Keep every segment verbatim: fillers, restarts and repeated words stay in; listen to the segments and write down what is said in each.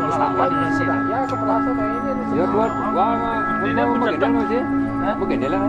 Ya, keberatan ini. Ya, buat, wah, wah, ini mau, mau betul. Gendel masih? Hah? Mau gendel lah.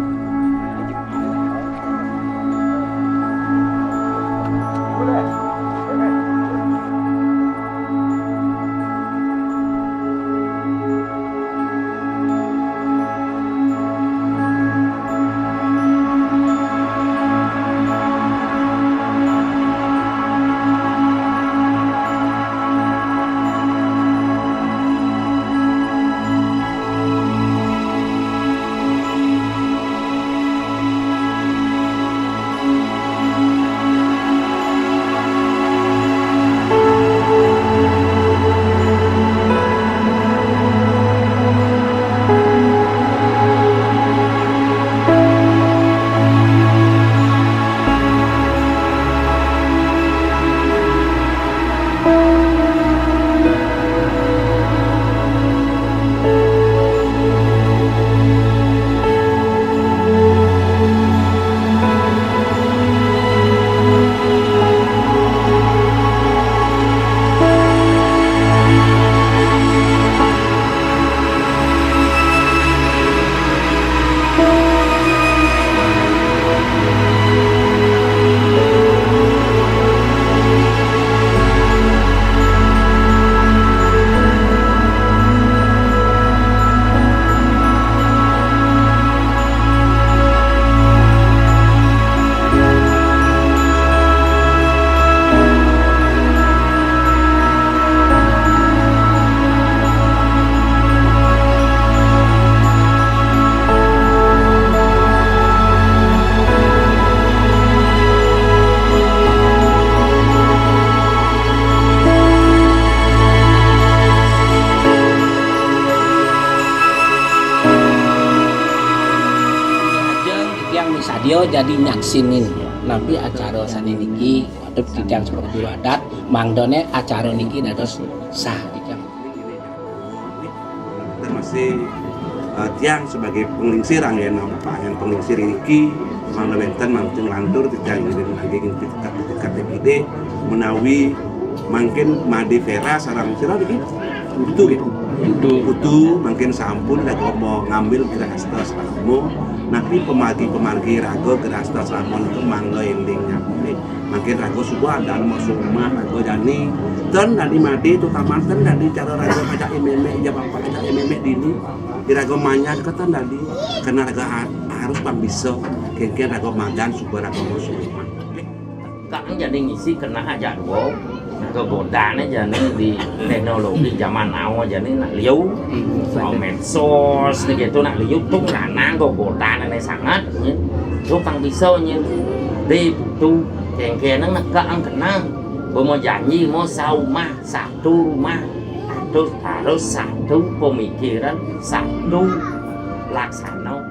Lajeng titiang misadia jadi nyaksinin napi acara sané niki, patut titiang seperti adat, mangdané acara niki dados sah titiang. Termasuk, eh, tiang sebagai penglingsir, anggén, anggén penglingsir niki, mangda wénten mangkin lantur titiang ngiring nggih tingkat-tingkat gedé menawi mangkin Madé Vera sareng sira niki Putu, nggih. Putu. Putu mangkin sampun raga mau ngambil grahasta selama. Napi pamargi-pamargi raga grahasta selama niku mangda éling nyampé. Mangkin raga suba ada masuk rumah raga jani. Ten dadi Madé, terutama ten dadi cara raga ngajak mémé, ya bapak ngajak mémé dini. Iraga manjang ka ten dadi. Karena raga ha-, harus pang bisa. Kénkén raga magang suba raga masuk rumah. Kang jani ngisi kena aja dua. Kegodané jani di teknologi zaman now jani nak liu. Mau medsos ni gitu nak liu tuh lanang kegodané sangat. Tuh pang bisa nyi. Di tuh kénkén nak kang kena. Bemo janji mau saumah, satu rumah, harus, harus satu pemikiran, satu laksana.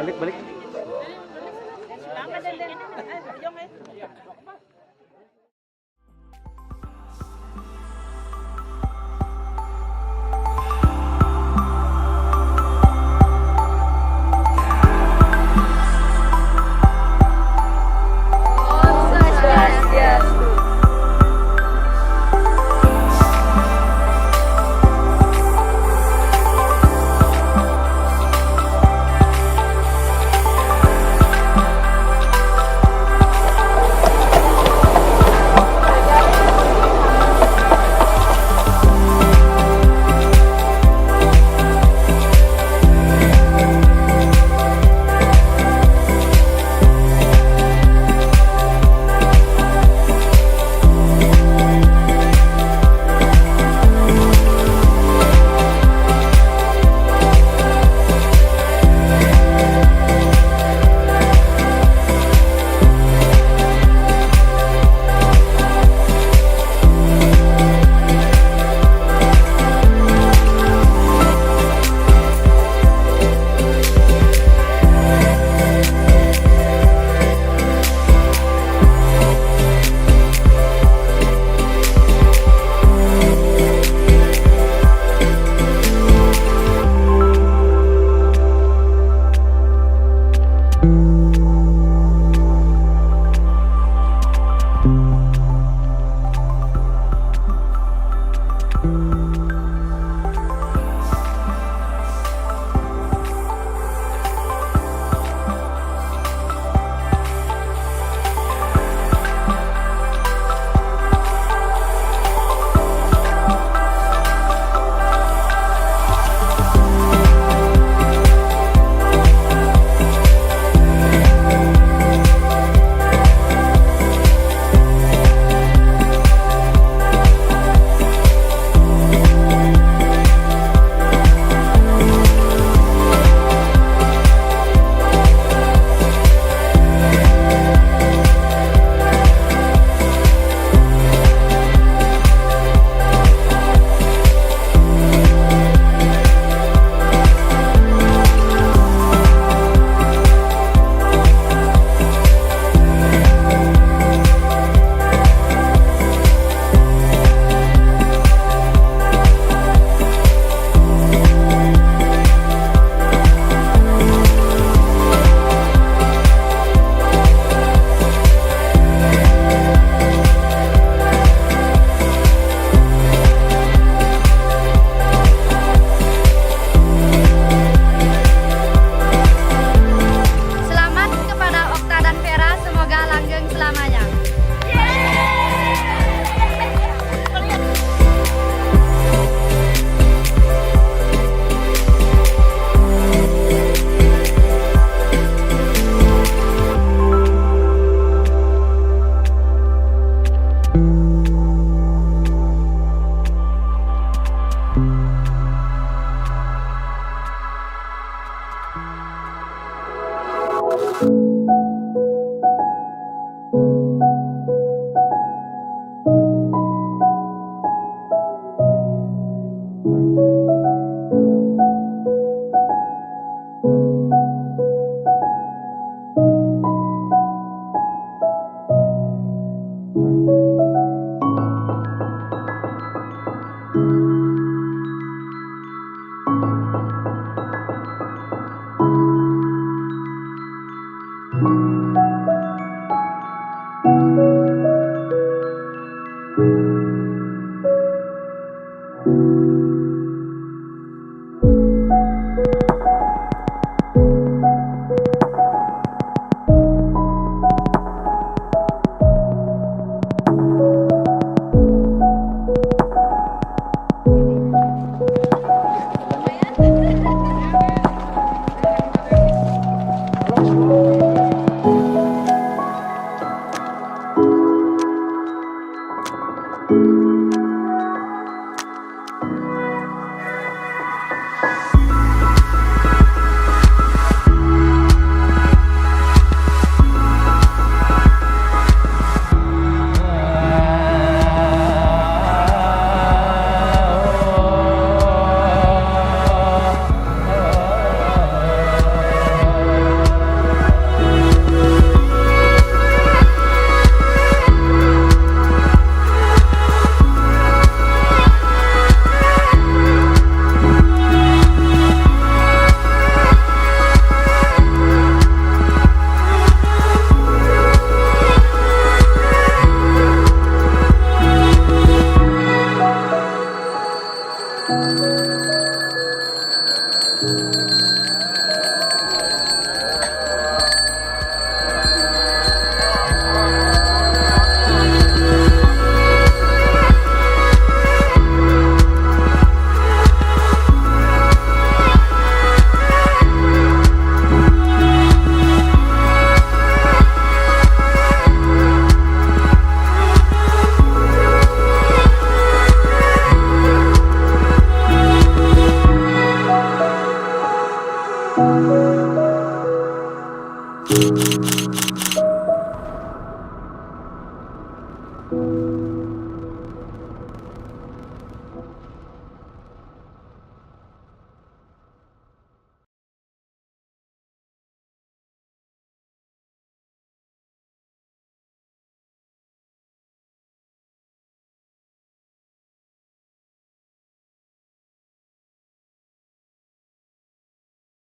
Balik, balik. Selamat kepada Okta dan Vera, semoga langgeng selamanya.